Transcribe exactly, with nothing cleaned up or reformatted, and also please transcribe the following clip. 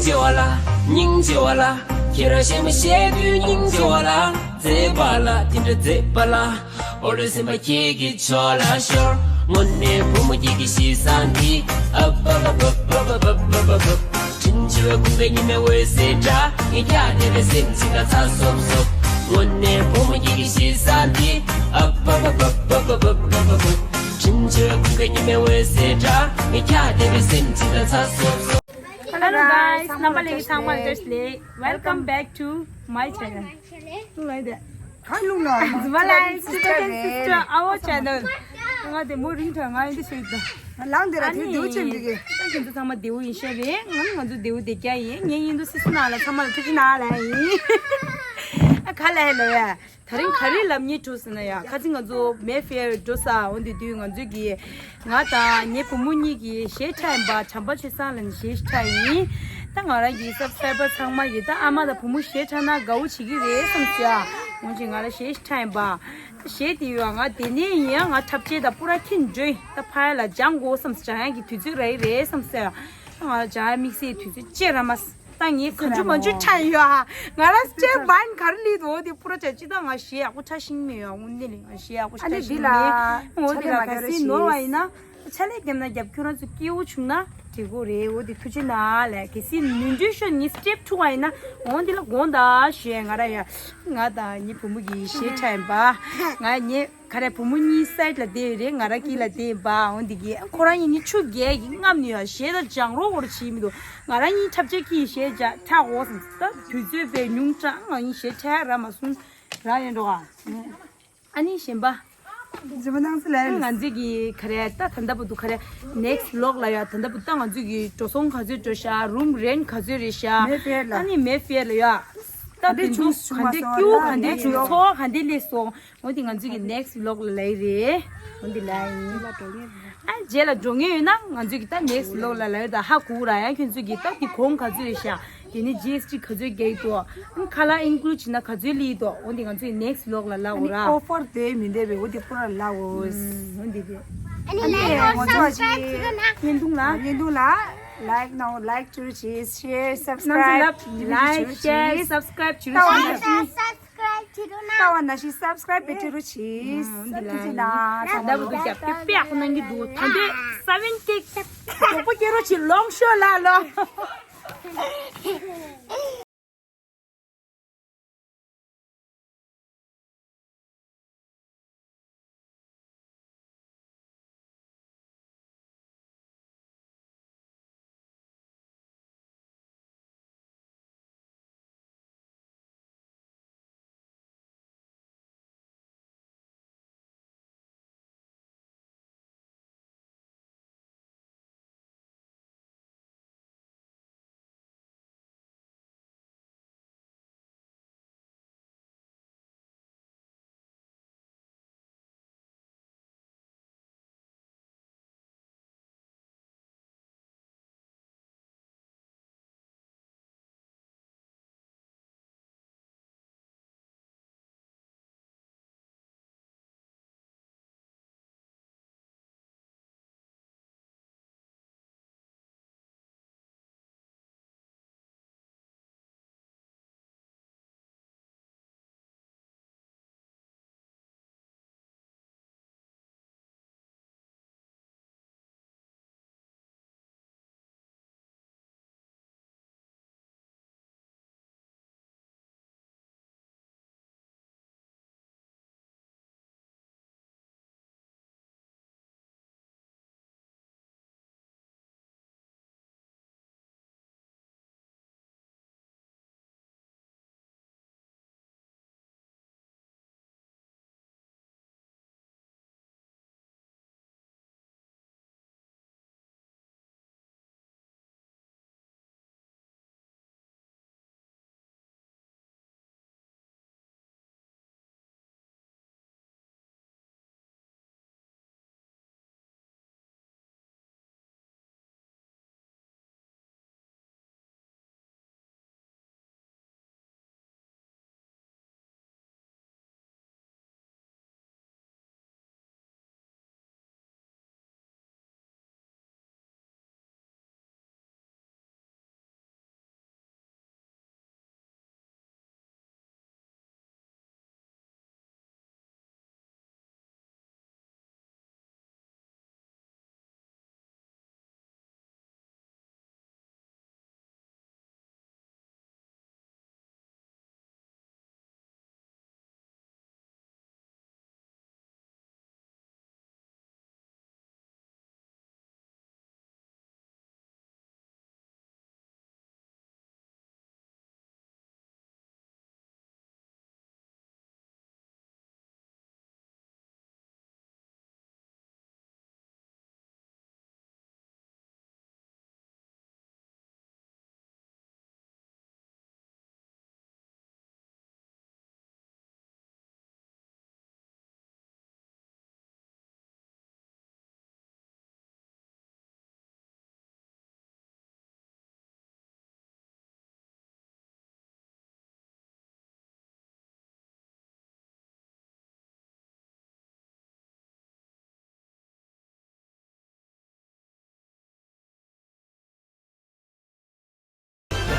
ཆེ་བ་ལ། སྙིང་རྗེ་བ་ལ། ཁྱེད་རང་གཞན་མ་བཤད་དུས་སྙིང་རྗེ་བ་ལ། མཛེས་པ་ལ་དེ་འདྲ་མཛེས་པ་ལ། ཨོ་ལོ་སེམས་པ་ཁྱེད་ཀྱི་ཕྱོགས་ལ་ཤོར། དངོས་གནས་བུ་མོ་ཁྱེད་ཀྱི་གཤིས་བཟང་འདི། ཨབ་ཨབ་ཨབ། དྲིན་ཆེ་བའི་ཁུངས་ཀྱི་ཉི་མའི་འོད་ཟེར་འདྲ། ངས་ཁྱེད་བལྟས་པས་སེམས་ཅིག་ལ་ཚ་སོབ་སོབ། དངོས་གནས་བུ་མོ་ཁྱེད་ཀྱི་གཤིས་བཟང་འདི། ཨབ་ཨབ་ཨབ། དྲིན་ཆེ་བའི་ཁུངས་ཀྱི་ཉི་མའི་འོད་ཟེར་འདྲ། ངས་ཁྱེད་བལྟས་པས་སེམས་ཅིག་ལ་ཚ་སོབ་སོབ། Hello guys, རྣམ་པ་ལྷན་རྒྱས་ཚང་མ་བཀྲ་ཤིས་བདེ་ལེགས། Welcome back to my channel. ལུང་ལ་ཡོད་དེ། གང་ལུང་ལ། Zuma Life Sister and Sister, our channel. ང་དེ་མོ་རིང་ཐོག་ང་ཡིན་དུ་ཤོད་དོ། ལང་དེ་ར་དེ་ཨ་ནི་དེའུ་ཆེན་འདི་གི། ད་ཁྱེད་ཚོ་ཚང་མ་དེའུ་ཡིན་ཤེས་རེད། ང་ནི་ང་ཚོ་དེའུ་དེ་རྒྱ་ཡིན། ངས་ཡིན་དུ་སི་སི་ན་ལ་ཚང་མ་ལ་ཐུགས་རྗེ་གནང་ལ་ཡིན། ཨ་ག་ལ་ཧེ་ལོ་ཡ། ད་རིང་ག་རེ་ལབ་སྙིང་འདོད་ཟེར་ན་ཡ། ཁ་ཅིག་ང་ཚོ་མེ་ཕེར་འགྲོ་ས་འོ་འདི་དུས་ང་ཚོ་གི། ང་དང་ངའི་བུ་མོ་གཉིས་ཀྱི་གཞས་འཁྲབ་ཡིན་པ། བྱམས་པ་ཆོས་བཟང་ལ་ནི་གཞས་འཁྲབ་ཡིན། ད་ང་རང་གི་སབ་སི་ཀ་རའི་བར་ཚང་མ་གི་ད་ཨ་མ་དང་བུ་མོ་གཞས་འཁྲབ་ན་དགའ་བོ་བྱེད་ཀྱི་རེད་བསམ་སོང་ཡ། འོན་ཀྱང་ང་ལ་གཞས་འཁྲབ་ཡིན་པ། གཞས་དེ་ཡོད་ང་དེ་ནས་ཡིན་ཡང་ང་འཁྲབ་ཆས་དང་པུ་ར་ཁྱིན་འགྲོས་ད་ཕ་ཡ་ལ་སྦྱང་དགོས་བསམ། སྦྱང་ཡག་གི་དུས་ཚོད་རག་གི་རེད་བསམ་སོང་ཡ། ང་ལ་སྦྱང་ཡག་དམིགས་བསལ་དུས་ཚོད་ཅེ་ར་མ། ད་ངས་གང་བྱུང་མང་བྱུང་འཁྲབ་ཡོད་ཨ། ང་རང་སྐྱེ་བན་ག་རེ་ལི་དོ་དེ་པུ་ར་ཆ་ཅི་ད་ང་གཞས་ཡག་པོ་འཁྲབ་ཤེས་མེད་ཡ། དངོས་གནས་ལས་ང་གཞས་ཡག་པོ་ཨ་ནི་འཁྲབ་ཤེས་འདི་ལ་མེད། འོ་དེ་ལ་ཕྱག་ལས་མ་རྒྱབ་ར་ག་སི་ནོར་བ་ཤིས། ཡིན་ན་ཕྱག་ལས་བརྒྱབ་ན་རྒྱབ། ཁྱོད་རང་ཚོ་སྐྱིད་པོ་བྱུང་ན་དེ་གོ་རེད། འོ་དེ་ཐུགས་རྗེ་གནང་ལ། གལ་སྲིད་ནུས་མཐུ་ཤོར་ངས་སི་ཊེབ་ཐུག་པ་ཡིན་ན་འོ་དེ་ལ་དགོངས་དག་ཞུ་ཡ། ང་རང་ཡ་ང་དང་ངའི་བུ་མོ་གི་གཞས་འཁྲབ་ཡིན་པ། ང་ངའི་ག་རེ་བུ་མོ་གཉིས་སའིཌ་ལ་བསྡད་ཡོད་རེད། ང་རང་དཀྱིལ་ལ་བསྡད་ཡིན་པ། འོ་འདི་གི་ཁོ་རང་གཉིས་ཆུ་རྒྱལ་གྱི་རྔམ་ནས་ཡ་གཞས་ད་སྦྱང་རོགས་འོར་བྱེད་མི་འདུག་ང་རང་གཉིས་འཁྲབ་ཆས་ཀྱིས་གཞས་སྦྱང་འཁྲབ་འོ་ཟེར། ད་དུས་ཚོད་དཔེ་ཉུང་དྲགས། ང་གཉིས་གཞས་འཁྲབ་རག་མ་སོང་། རག་ཡོད་འགྲོ་ག་ཨ་ནི་གཞན་པ། རྗེས་མ་ནང་སི་ལ་ང་ཚོས་ཀྱི་ག་རེ་ད་ད་ལྟ་བུ་དུ་ག་རེ་next vlog ལ་ཡ། ད་ལྟ་བུ་ད་ང་ཚོས་ཀྱི་འགྲོ་སོང་ག་ཚོད་འགྲོ་ཤག་རུམ་རེན་ག་ཚོད་རེད་ཤག་མེ་ཕེར་ལ། ཨ་ནི་མེ་ཕེར་ལ་ཡ། ད་ག་འདྲ་དེ་ཚོ་བྱུང་ག་འདྲ་སོང་། སྐྱིད་པོ་ག་འདྲ་བྱུང་། འཚོ་བ་ག་འདྲ་སླེབས་སོང་། འོ་དེ་ང་ཚོས་ཀྱི་next vlog ལ་ལབ་ཡི་རེད། འོ་དེ་ལ་ཡིན། ཨ་རྗེས་ལ་འགྲོ་ངེས་ཡོད་ན་ང་ཚོས་ཀྱི་ད་next vlog ལ་ལབ་ཡི། ད་ཧ་གོ་ར་ཡང་ཁྱོད་ཚོས་ཀྱི་ད་དེ་གོང་ག་ཚོད་རེད་ཤག་དེ་ནི་ཇི་ཨེས་ཊི་ག་ཚོད་རྒྱག་གི་འདུག་ཨ་ཁ་ལག་ཨིན་ཀུ་ལུཌ་བྱས་ན་ག་ཚོད་སླེབས་འདུག་འོ་དེ་ང་ཚོས་next vlog ལ་ལབ་འོ་ར། ཨོ་ཕར་དེ་མི་འདེབས་པའི་འོ་དེ་པུ་ར་ལབ་འོ། འོ་དེ་དེ། ཨ་ནི་ལའིག་ངོ་ཚ་ཅི། བརྙན་ཐུང་ལ། བརྙན་ཐུང་ལ་like ནོ་like བྱེད་རོགས་བྱེད། share subscribe like share subscribe བྱེད་རོགས་བྱེད། ལྟ་བ་ན་ཤི་subscribe བྱེད་རོགས་བྱེད། འོ་དེ་ལ་ཡིན། ད་བུ་དུ་རྒྱབ་ཀྱི་དཔེ་ཡག་པོ་གནང་གི་འདུག་ད་འདི་ས་བོན་སྐྱེ་མགྱོགས་པོ་སྐྱེ་རོགས་བྱེད། ལོངས་ཤོག་ལ་ལོ།